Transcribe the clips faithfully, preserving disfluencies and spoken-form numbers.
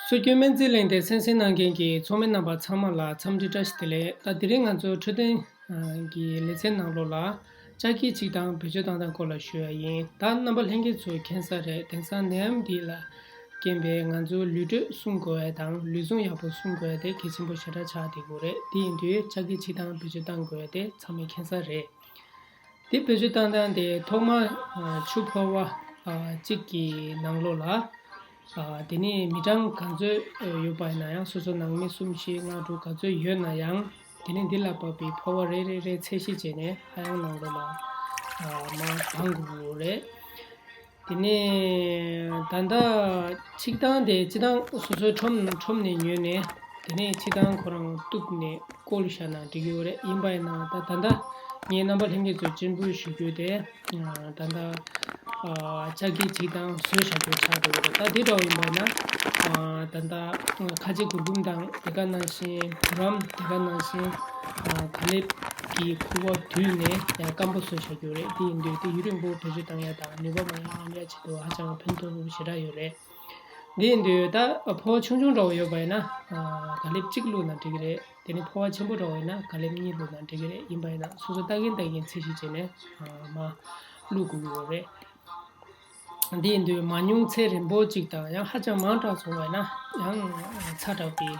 ཚོ་སྐྱོན་སྨན་རྩིས་གླེང་སྟེགས་གསན་གཟིགས་གནང་མཁན་གྱི་ཚོགས་མི་རྣམ་པ་ཚང་མ་ལ་འཚམས་འདྲི་བཀྲ་ཤིས་བདེ་ལེགས། ད་དེ་རིང་ང་ཚོ་འཕྲོད་བསྟེན་གྱི་ལེ་ཚན་ནང་ལོགས་ལ་ལྕགས་ཀྱི་འཁྱིལ་སྟངས་བེད་སྤྱོད་བཏང་སྟངས་སྐོར་ལ་ཞུ་ཡ་ཡིན། ད་རྣམ་པ་ལྷན་རྒྱས་ཚོས་མཁྱེན་གསལ་རེད། དེང་སང་ནད་ཡམས་འདི་ལ་རྐྱེན་པས་ང་ཚོའི་ལུས་དྲོད་སྲུང་དགོས་ཡ་དང་ལུས་ཟུངས་ཡག་པོ་སྲུང་དགོས་ཡ་དེ་གལ་ཆེན་པོ་ཞེ་དྲག་ཆགས་བསྡད་ཡོད་རེད། དེ་ཡིན་དུས་ལྕགས་ཀྱི་འཁྱིལ་སྟངས་བེད་སྤྱོད་གཏང་དགོས་ཡ་དེ་ཚང་མས་མཁྱེན་གསལ་རེད། དེ་བེད་སྤྱོད་བཏང་སྟངས་དེ་ཐོག་མར་ཨ་ཆུ་ཕོར་བ་ཨ་གཅིག་གི་ནང་ལོགས་ལ་ཨ་དེ་ནས་མི་གྲངས་ག་ཚོད་ཡོད་པ་ཡིན་ན་ཡང་། སོ་སོ་ནང་མི་གསུམ་བཞི་ལྔ་དྲུག་ག་ཚོད་ཡོད་ན་ཡང་། དེ་ནས་འདི་ལ་བབས་པའི་ཕོར་བ་རེ་རེ་རེ་ཚད་གཞི་བྱས་ནས་ཧ་ཡང་ནང་ལོགས་ལ་ཨ་མར་སྦང་དགོས་རེད། དེ་ནས་ད་ལྟ་འཁྱིལ་སྟངས་དེ་སྤྱིར་བཏང་སོ་སོའི་ཁྲོམ་ཁྲོམ་ནས་ཉོས་ནས། དེ་ནས་འཁྱིལ་སྟངས་ཁོ་རང་གཏུབ་ནས་བཀོལ་བཞག་ན་འགྲིག་གི་ཡོད་རེད། ཡིན་པ་ཡིན་ན་ད་ད་ལྟ་ངས་རྣམ་པ་ལྷན་རྒྱས་ཚོར་སྤྱན་འབུལ་ཞུ་རྒྱུ་དེ་ད་ལྟ་ལྕགས་ཀྱི་འཁྱིལ་སྟངས་བཟོས་བཞག་རྒྱུ་ཆགས་འགྲོ་གི་རེད། ད་དེ་འདྲ་བ་ཡིན་པ་ཡིན་ན་ད་ལྟ་ཁ་ཆེ་གུར་གུམ་དང་དེ་ག་ནང་བཞིན་བུ་རམ་དེ་ག་ནང་བཞིན་ག་ལེབ་ཀྱི་ཁུ་བ་བསྡུས་ནས་ཡང་སྐམ་པོ་བཟོས་བཞག་རྒྱུ་རེད། དེ་ཡིན་དུས་དེ་ཡུན་རིང་པོ་བེད་སྤྱོད་བཏང་ཡ་དང་ནུས་པ་མ་ཡོང་ཡ་ཆེད་དུ་ཧ་ཅང་ཕན་ཐོགས་ཞེ་དྲག་ཡོད་རེད། འདི་ཡིན་དུས་ད་ཕོར་བ་ཆུང་ཆུང་འདྲ་བོ་ཡོད་པ་ཡིན་ན་ག་ལེབ་གཅིག་བླུགས་ན་འགྲིག་གི་རེད། དེ་ནས་ཕོར་བ་ཆེན་པོ་འདྲ་བོ་ཡིན་ན་ག་ལེབ་གཉིས་བླུགས་ན་འགྲིག་གི་རེད། ཡིན་པ་ཡིན་ན་སོ་སོ་ལྟ་གིན་ལྟ་གིན་ཚད་གཞི་བྱས་ནས་མར་བླུགས་དགོས་ཀྱི་ཡོད་རེད། འདི་ཡིན་དུས་མང་ཉུང་ཚད་རན་པོ་གཅིག་དང་ཡང་ཧ་ཅང་མང་དྲགས་སོང་བ་ཡིན་ན་ཡང་ཚ་དྲགས་པའི་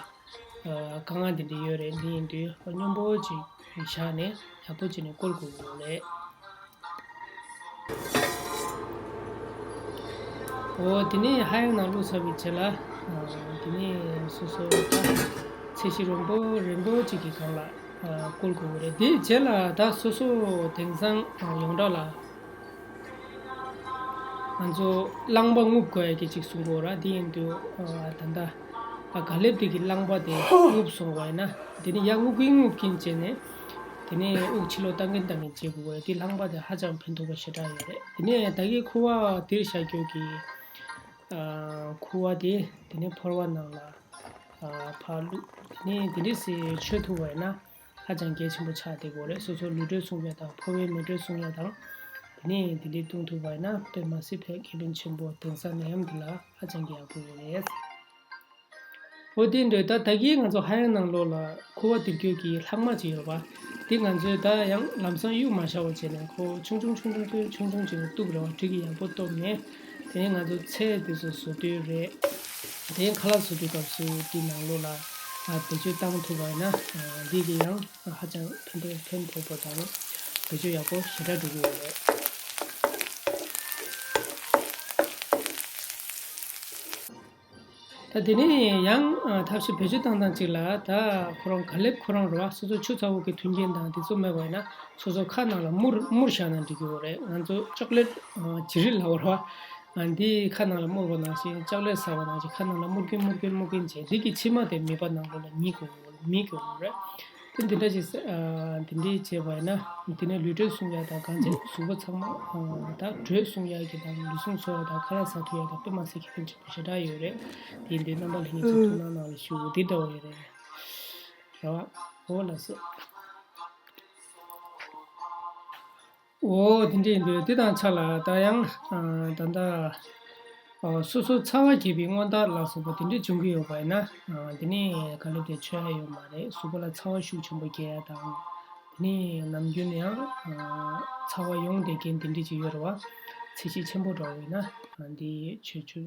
དཀའ་ངལ་འདི་འདྲ་ཡོད་རེད། འདི་ཡིན་དུས་སྙོམས་པོ་ཅིག་བཞག་ནས་ཡག་པོ་བྱས་ནས་བཀོལ་དགོས་ཀྱི་ཡོད་རེད། འོ་དེ་ནས་ཧ་ཡང་ནང་བླུགས་ཚར་བའི་རྗེས་ལ་དེ་ནས་སོ་སོ་ཚད་གཞི་རན་པོ་རན་པོ་ཅིག་གི་སྒང་ལ་བཀོལ་དགོས་ཀྱི་རེད། དེའི་རྗེས་ལ་ད་སོ་སོ་དེང་སང་ཡོངས་གྲགས་ལ། ང་ཚོ་རླངས་པ་རྔུབ་དགོས་ཡ་གི་ཅིག་གསུང་གི་ཡོད་ར། དེ་ཡིན་དུས་ད་ལྟ་ག་ལེབ་དེ་གི་རླངས་པ་དེ་རྔུབ་སོང་བ་ཡིན་ན། དེ་ནས་ཡར་རྔུབ་ཀིན་རྔུབ་ཀིན་བྱས་ནས་དེ་ནས་དབུགས་ཕྱི་ལོགས་བཏང་གིན་བཏང་གིན་བྱེད་དགོས་ཡ། དེ་རླངས་པ་དེ་ཧ་ཅང་ཕན་ཐོགས་པ་ཞེ་དྲག་ཡོད་རེད། དེ་ནས་ད་གི་ཁུ་བ་དེར་བཞག་རྒྱུ་གི་ཁུ་བ་དེ་དེ་ནས་ཕོར་བ་ནང་ལ་ཕར་བླུགས། དེ་ནས་དེ་འདྲས་སེ་མཆོད་ཐུབ་པ་ཡིན་ན། ཧ་ཅང་གལ་ཆེན་པོ་ཆགས་བསྡད་ཡོད་རེད། སོ་སོའི་ལུས་དྲོད་སྲུང་ཡ་དང་ཕོ་བའི་མེ་དྲོད་སྲུང་ཡ་དང་། དེ་ནས་དེ་འདྲའི་བཏུང་ཐུབ་པ་ཡིན་ན་དཔེ་མ་སྲིད་ཕན་ཁེ་ཕན་ཆེན་པོ། དེང་སང་ནད་ཡམས་འདི་ལ་ཧ་ཅང་གི་ཡག་པོ་ཡོད་རེད། འོ་དེ་འདྲ་ད་ད་གིན་ང་ཚོ་ཧ་ཡང་ནང་ལོགས་ལ་ཁུ་བ་དེར་སྐྱོད་ཀྱི་ལྷག་མ་ཅིག་ཡོད་པ། དེ་ང་ཚོས་ད་ཡང་ལམ་སང་གཡུག་མ་བཞག་པ་བྱས་ནས་ཁོ་ཆུང་ཆུང་ཆུང་ཆུང་ཆུང་ཆུང་བྱས་ནས་གཏུབ་རེད་བ། གྲི་གིས་ཡག་པོ་གཏུབ་ནས། དེ་ནས་ང་ཚོ་ཚལ་དེ་ཚོ་བཟོ་དུས་རེད། དེ་ཁ་ལག་བཟོ་དུས་སྐབས་སུ་དེ་ནང་ལོགས་ལ་བེད་སྤྱོད་བཏང་ཐུབ་པ་ཡིན་ན་འདི་གི་ཡང་ཧ་ཅང་ཕན་ཐོགས་ཕན་ཐོགས་པོ་དང་བེད་སྤྱོད་ཡག་པོ་ཞེ་དྲག་འགྲོ་གི་ཡོད་རེད། ད་དེ་ནས་ཡང་ཐབས་ཤེས་བེད་སྤྱོད་བཏང་སྟངས་གཅིག་ལ། ད་ཁོ་རང་ག་ལེབ་ཁོ་རང་རེད་བ། སོ་སོ་ཆུ་ཚ་བོ་གི་མཐུན་རྐྱེན་དང་དེ་ཚོ་མེད་པ་ཡིན་ན་སོ་སོ་ཁ་ནང་ལ་མུར་མུར་བཞག་ན་འགྲིག་གི་ཡོད་རེད། ང་ཚོ་ཅོག་ལེ་ཊི་བྱི་རིལ་ལབ་པ་རེད་བ། འདི་ཁ་ནང་ལ་སྨུར་བ་ནང་བཞིན་ཅོག་ལེ་ཊི་ཟ་བ་ནང་བཞིན་ཁ་ནང་ལ་སྨུར་གིན་སྨུར་གིན་སྨུར་གིན་བྱས། འདི་གི་མཆིལ་མ་དེ་མིད་པ་ནང་ལོགས་ལ་མིད་དགོས་མིད་དགོས་རེད། དེ་འདི་འདྲ་ཞིག་འདི་འདྲའི་བྱས་པ་ཡིན་ན་དེ་ནས་ལུས་དྲོད་སྲུང་ཡ་དང་གང་བྱས་གཟུགས་པོ་ཚང་མ་ད་དྲོད་སྲུང་ཡ་གི་དང་ལུས་ཟུངས་འཚོ་ཡ་དང་ཁ་ལག་ཟ་ཐུབ་ཡ་དང་དཔེ་མ་སྲིད་ཁེ་ཕན་ཆེན་པོ་ཞེ་དྲག་ཡོད་རེད། དེ་ཡིན་དུས་རྣམ་པ་ལྷན་རྒྱས་ཚོ་ཐུགས་སྣང་གནང་བ་ཞུ། འདི་འདྲ་བོ་ཡོད་རེད། རེད་བ། འོ་ལགས་སོ། འོ་དེ་འདྲ་ཡིན་དུས་དེ་དང་ཆ་ལ་ད་ཡང་ད་ལྟ་སོ་སོ་ཚ་བ་རྒྱས་པའི་སྔོན་རྟགས་ལ་སོགས་པ་དེ་འདྲ་བྱུང་གི་ཡོད་པ་ཡིན་ན། དེ་ནས་ག་ལེབ་དེ་མཆོད་ཡ་ཡོད་མ་རེད། གཟུགས་པོ་ལ་ཚ་བ་ཤུགས་ཆེན་པོ་རྒྱས་ཡ་དང་། དེ་ནས་ནམ་རྒྱུན་ཡང་ཚ་བ་ཡོང་བསྡད་མཁན་དེ་འདྲ་ཅིག་ཡོད་རེད་བ། ཚད་གཞི་ཆེན་པོ་འདྲ་བོ་ཡིན་ན་འདི་མཆོད་མཆོད།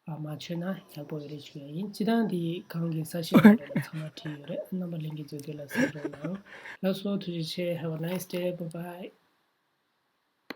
ཨ་མ་མཆོད་ན་ཡག་པོ་ཡོད་རེད་ཞུ་ཡ་ཡིན། སྤྱིར་བཏང་འདི་གང་གི་ས་ཞིང་ལ་ཚང་མ་བྲིས་ཡོད་རེད། རྣམ་པ་ལྷན་རྒྱས་ཚོས་འདི་ལ་གཟིགས་རོགས་གནང་། ལགས་སོ། ཐུགས་རྗེ་ཆེ། Have a nice day. Bye bye.